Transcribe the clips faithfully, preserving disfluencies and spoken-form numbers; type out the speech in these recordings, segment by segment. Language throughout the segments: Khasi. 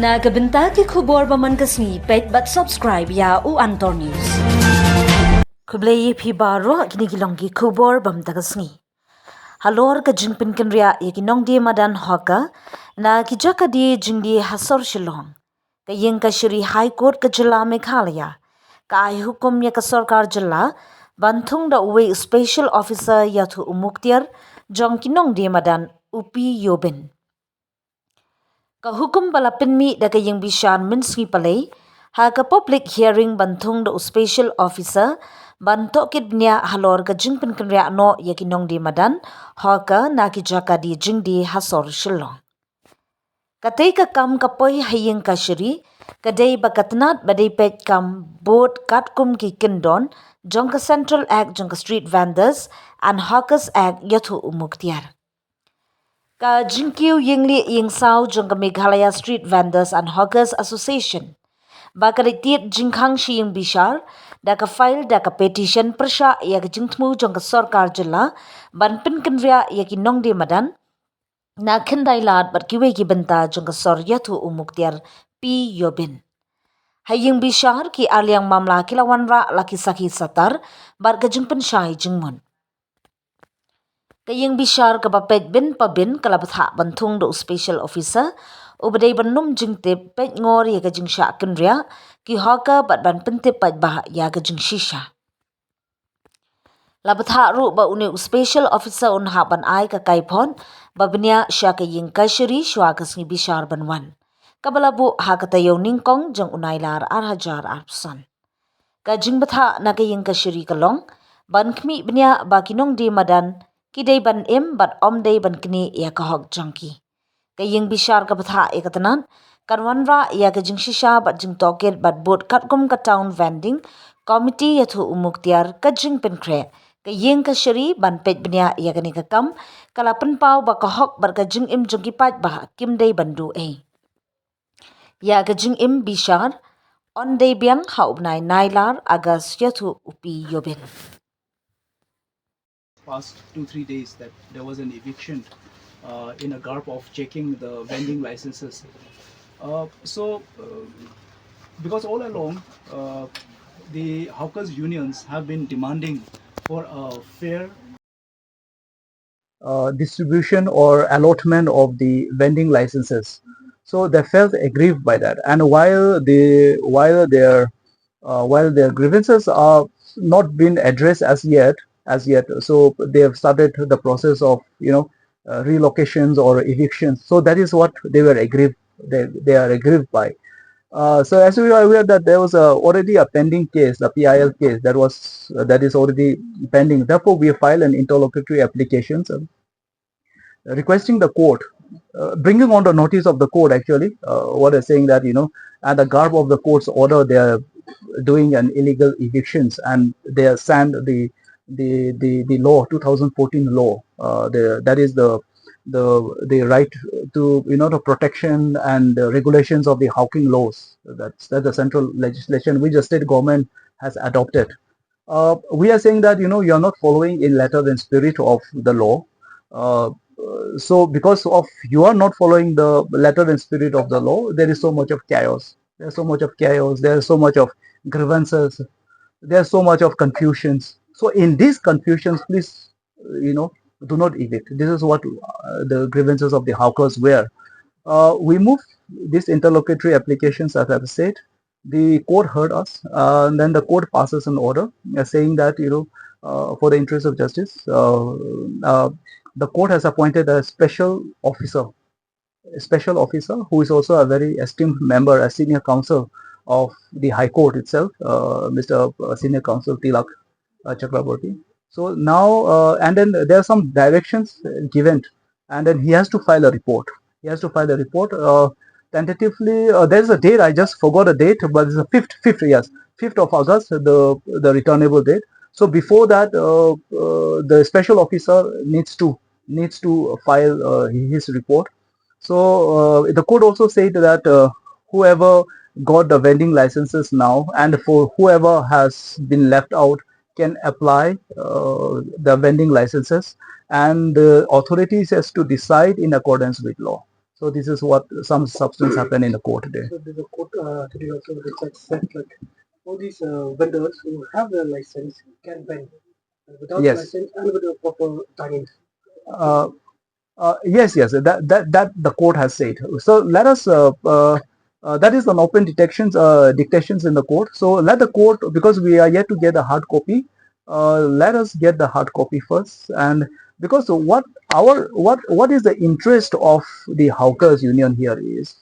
Na ka bynta ki khubor ba man ka sngi, peit bad subscribe ïa U Antor News. Khublei ïa phi baroh, kine ki long ki khubor ba man ka sngi. Halor ka jingpynkynriah ïa ki nongdie madan hawker na ki jaka die jingdie ha sor Shillong, ka ïing kashari High Court ka jylla Meghalaya ka ai hukum ïa ka sorkar jylla ban thung da uwei u special officer ïathuh u muktiar jong ki nongdie madan, u P Yobin. Ka hukum ba la pynmih da ka ïing bishar mynsngi Palei ha ka public hearing ban thung da u special officer ban tohkit bniah halor ka jingpynkynriah noh ïa ki nongdie madan hawker na ki jaka die jingdie ha sor Shillong. Katei ka kam ka poi ha ïing kashari ka dei ba ka tnat ba dei peit kam bud katkum ki kyndon jong ka Central Act jong ka Street Vendors and Hawkers Act, ïathuh u muktiar. Ka jingkiew ïing lieh ïing saw jong ka Meghalaya Street Vendors and Hawkers Association ba ka dei tied jingkhang sha ïing bishar da ka file da ka petition pyrshah ïa ka jingthmu jong ka sorkar jylla ban pynkynriah ïa ki nongdie madan na khyndai lad bad kiwei ki bynta jong ka sor, ïathuh u muktiar P Yobin. Ha ïing bishar ki arliang mamla ki la wanrah la ki sakhi satar bad ka jingpynshai jingmut. Ka ïing bishar kaba peit bin pa bin ka la bthah ban thung da u special officer uba dei ban nym jingtip, peit ngor ïa ka jingshah kynriah ki hawker bad ban pyntip paidbah ïa ka jingshisha. La bthah ruh ba une u special officer un hap ban ai ka kaiphod ba bniah sha ka ïing kashari shuwa ka sngi bishar ban wan, kaba la buh ha ka taïew nyngkong jong u Nailar ar hajar arphew san. Ka jingbthah na ka ïing kashari ka long ban khmih bniah ba ki nongdie madan ki dei ban im bad ym dei ban knieh ïa ka hok jong ki. Ka ïing bishar ka bthah ïa ka tnat kan wanrah ïa ka jingshisha bad jingtohkit bad bud katkum ka Town Vending Committee, ïathuh u muktiar. Ka jingpynkhreh ka ïing kashari ban peit bniah ïa kane ka kam ka la pynpaw ba ka hok bad ka jingim jong ki paidbah kim dei ban duh ei. Ïa ka jingim bishar yn dei biang ha u bnai Nailar August, ïathuh u P Yobin. Past two, three days that there was an eviction uh, in a garb of checking the vending licenses. Uh, so, uh, because all along uh, the hawkers unions have been demanding for a fair uh, distribution or allotment of the vending licenses. So they felt aggrieved by that. And while the while their uh, while their grievances are not been addressed as yet, as yet, so they have started the process of you know uh, relocations or evictions. So that is what they were aggrieved. They, they are aggrieved by. Uh, so as we are aware that there was a, already a pending case, the P I L case that was uh, that is already pending. Therefore, we filed an interlocutory application. So requesting the court, uh, bringing on the notice of the court actually, uh, what is saying that you know, and the garb of the court's order, they are doing an illegal evictions and they are sand the the the, the law, two thousand fourteen law, uh, the, that is the the the right to you know the protection and the regulations of the hawking laws. That's that's the central legislation which the state government has adopted. Uh, we are saying that you know you are not following in letter and spirit of the law. Uh, so because of you are not following the letter and spirit of the law, there is so much of chaos. There's so much of chaos. There's so much of grievances. There's so much of confusions. So in these confusions, please, you know, do not evict. This is what uh, the grievances of the hawkers were. Uh, we move these interlocutory applications, as I've said, the court heard us, uh, and then the court passes an order uh, saying that you know, uh, for the interest of justice, uh, uh, the court has appointed a special officer, a special officer who is also a very esteemed member, a senior counsel of the High Court itself, uh, Mister uh, Senior Counsel Tilak uh, Chakraborty. So now, uh, and then there are some directions given, and then he has to file a report. He has to file a report. Uh, tentatively, uh, there's a date, I just forgot a date, but it's the fifth, fifth, yes, fifth of August, the the returnable date. So before that, uh, uh, the special officer needs to needs to file uh, his report. So uh, the court also said that uh, whoever got the vending licenses now and for whoever has been left out can apply uh, the vending licenses, and the authorities has to decide in accordance with law. So this is what some substance happened in the court today. So there's a court uh, today also the judge said like all these uh, vendors who have a license can vend. Without Yes. License and with a proper timing. Uh, uh, yes, yes, that, that that the court has said. So let us. Uh, uh, uh, that is an open detections uh, dictations in the court. So let the court, because we are yet to get the hard copy. Uh, let us get the hard copy first, and because what our what what is the interest of the hawkers union here is,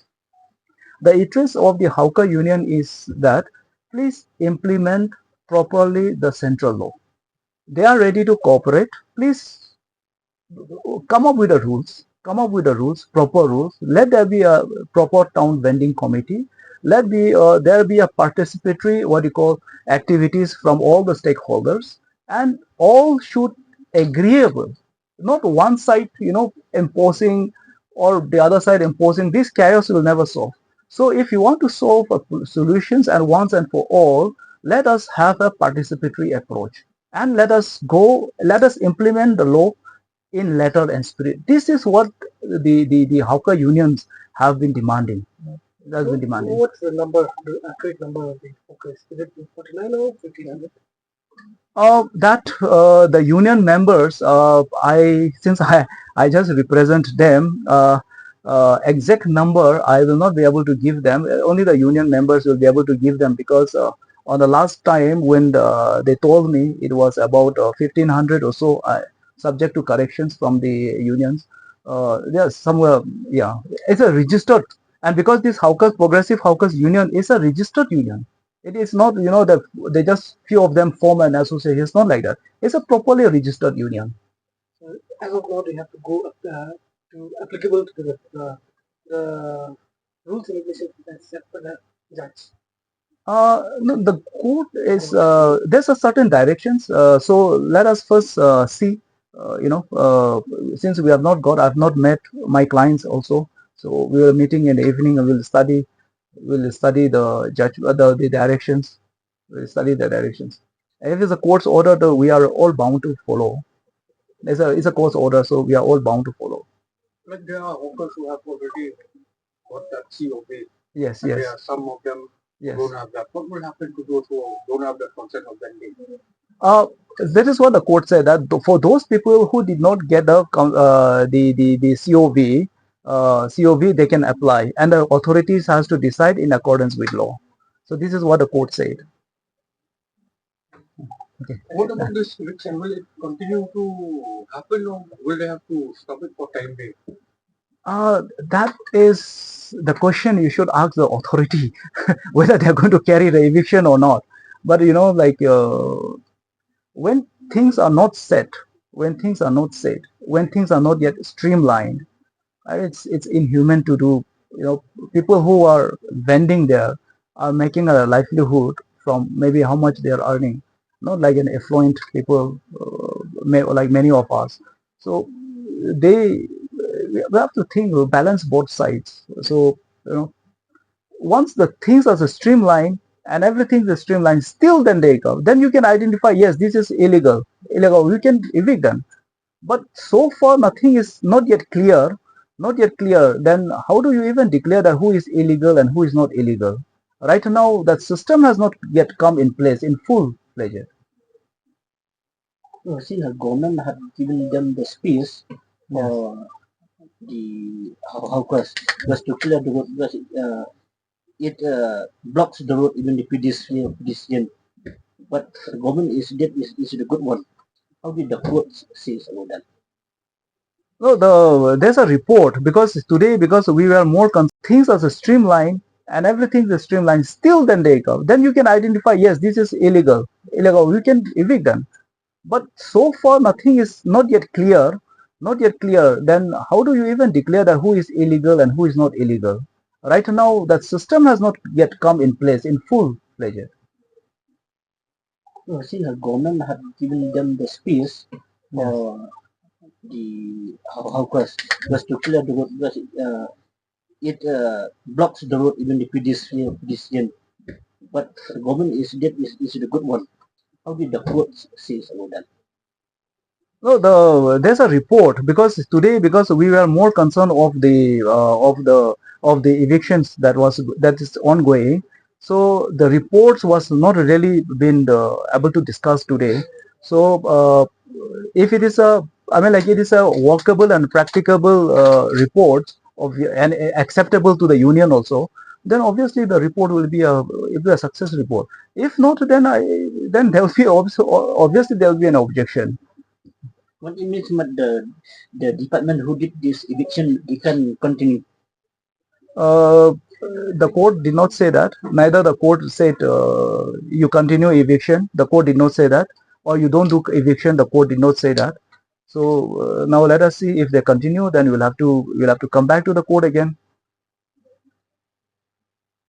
the interest of the hawker union is that please implement properly the central law. They are ready to cooperate. Please come up with the rules, come up with the rules, proper rules. Let there be a proper town vending committee. Let be uh, there be a participatory, what you call, activities from all the stakeholders, and all should agreeable, not one side, you know, imposing or the other side imposing. This chaos will never solve. So if you want to solve a, solutions and once and for all, let us have a participatory approach, and let us go, let us implement the law in letter and spirit. This is what the, the, the hawker unions have been demanding. Has been demanding. What's the number, the accurate number of the hawkers? Is it forty-nine or fifteen hundred? Uh, that uh, the union members, uh, I since I, I just represent them, uh, uh, exact number I will not be able to give them. Uh, Only the union members will be able to give them, because uh, on the last time when the, they told me, it was about uh, fifteen hundred or so, uh, subject to corrections from the unions. Uh, yeah, somewhere, yeah, it's a registered, and because this hawkers, Progressive Hawkers Union is a registered union. It is not, you know, that they just few of them form an association. It's not like that. It's a properly registered union. So as of now, they have to go uh, to applicable to the uh, the rules and regulations that set for the judge. Uh, no, the court is uh, there's a certain directions. Uh, so let us first uh, see. Uh, you know, uh, since we have not got, I've not met my clients also. So we are meeting in the evening, and we'll study, we'll study the judge, uh, the, the directions. We'll study the directions. And if it's a court's order, though, we are all bound to follow. It's a it's a court's order, so we are all bound to follow. Like there are hawkers who have already got that C O V. Yes, And yes, there are some of them yes. Don't have that. What will happen to those who don't have that consent of vending? Uh, that is what the court said, that th- for those people who did not get the com- uh, the the the C O V, uh, C O V, they can apply, and the authorities has to decide in accordance with law. So this is what the court said. What about this eviction? Will it continue to happen, or will they have to stop it for time being? Uh, that is the question you should ask the authority whether they are going to carry the eviction or not. But you know, like uh, when things are not set, when things are not set, when things are not yet streamlined, uh, it's it's inhuman to do. You know, people who are vending there are making a livelihood from maybe how much they are earning. Not like an affluent people, uh, may, like many of us. So they we have to think, uh, balance both sides. So you know, once the things are streamlined and everything is streamlined, still then they go. Then you can identify, yes, this is illegal, illegal. You can evict them. But so far, nothing is not yet clear, not yet clear. Then how do you even declare that who is illegal and who is not illegal? Right now, that system has not yet come in place in full fledged. Well, see, the government had given them the space for the how- hawkers just to clear the road because uh, it uh, blocks the road even the pedestrian. pedestrian. But the government is that is, is the good one. How did the court say about that? No, the there's a report because today, because we were more con- things are streamlined and everything is streamlined, still then they go. Then you can identify, yes, this is illegal, illegal. You can evict them. But so far, nothing is not yet clear, not yet clear. Then how do you even declare that who is illegal and who is not illegal? Right now, that system has not yet come in place in full fledged. Well, see, the government had given them the space for the how- hawkers just to clear the road because uh, it uh, blocks the road even the pedestrian. pedestrian. But the government is that is, is the good one. How did the court say about that? No, the there's a report because today, because we were more concerned of the uh, of the of the evictions that was that is ongoing. So the reports was not really been uh, able to discuss today. So uh, if it is a, I mean, like, it is a workable and practicable uh, report of and acceptable to the union also, then obviously the report will be a, it will be a success report. If not, then I then there will be obviously, obviously there will be an objection. What it means, but the the department who did this eviction, they can continue. Uh, the court did not say that. Neither the court said uh, you continue eviction. The court did not say that, or you don't do eviction. The court did not say that. So uh, now let us see if they continue. Then we'll have to we'll have to come back to the court again.